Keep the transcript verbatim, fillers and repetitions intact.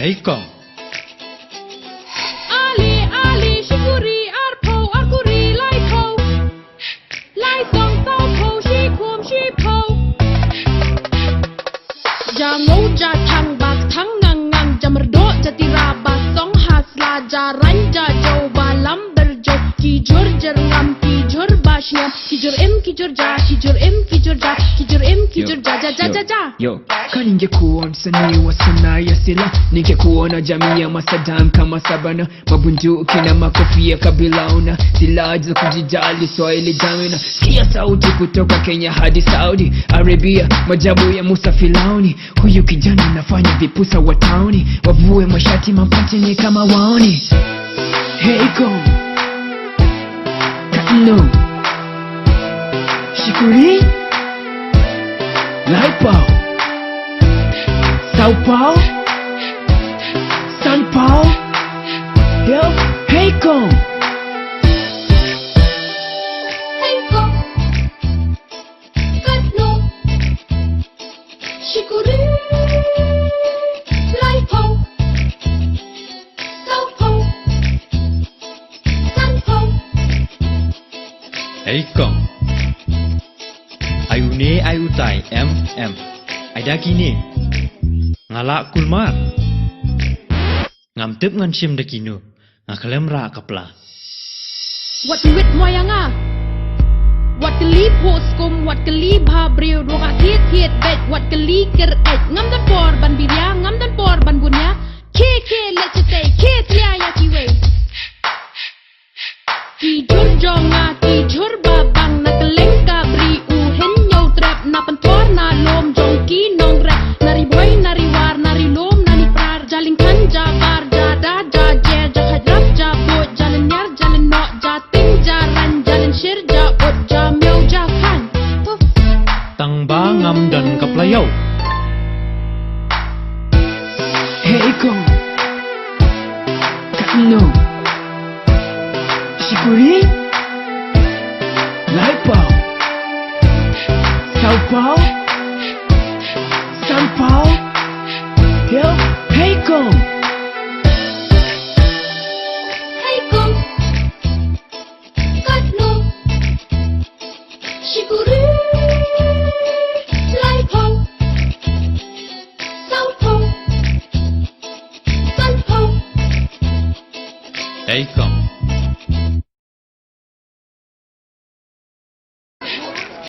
Ei kong. Ali, ali, shikuri, arphew, arkuri, laiphew. Laitong, sawphew, shikhum, shiphew. Jango, jathang, bathang, ngangngang, jamrdo, jatira, basong, hasla, jarain, jajo, balam, berjo, kijur, jerngam, kijur, bashngiam, kijur im, kijur ja, kijur im, kijur ja, kijur im, kijur ja, ja, ja, ja, ja. Yo. Kaninge kuon sani wasana yasila. Ninge kuon ajami ya masadam kama sabana. Mabunju kina makofia kabilauna. Sila aja kujijali Swahili jamina. Kia sauti kutoka Kenya hadi Saudi Arabia. Majabu ya Musa Filauni. Huyu kijana anafanya vipusa wa tauni. Wavue mashati mampati ni kama waoni. Hey, go. Katno. Shikuri. Laiphew. Sawphew. Sanphew. Yo, hey, go. Hey, go. Katno. Shikuri. Laiphew. Sawphew. Sanphew. Ei kong. Ai une, ai utai, em, em. Ai da kine. Nga la kulmar. Ngam tip ngan shim da kino. Nga khlem rah kapla. Wat wit moyanga. Wat kali pho skum, wat kali bha briew, ruh ka thiet thiet bet, wat kali ker et. Ngam don por ban biria, ngam don por ban bunia. Khe khe le chetei, khe tria ya kiwei. Ki jur jonga, ki jur babang, na keleng ka bri u hen nyau trep, na pentor na lom jong ki nong rep, na ri boi, na ri war, na ri lom, na ri prar, jaling khan, jabar, jada, jajer, jakhaj rap, jabot, jalen nyar, jalen nok, jating, jaran, jalen shir, jaot, jamiau, jakhan. Tang ba ngam don ka playau. Hey kong. Katno. Shikuri. Laiphew. Sawphew. Sanphew. Yo. Hey kong. Hey kong. Katno. Shikuri. Laiphew. Sawphew. Sanphew. Ei kong.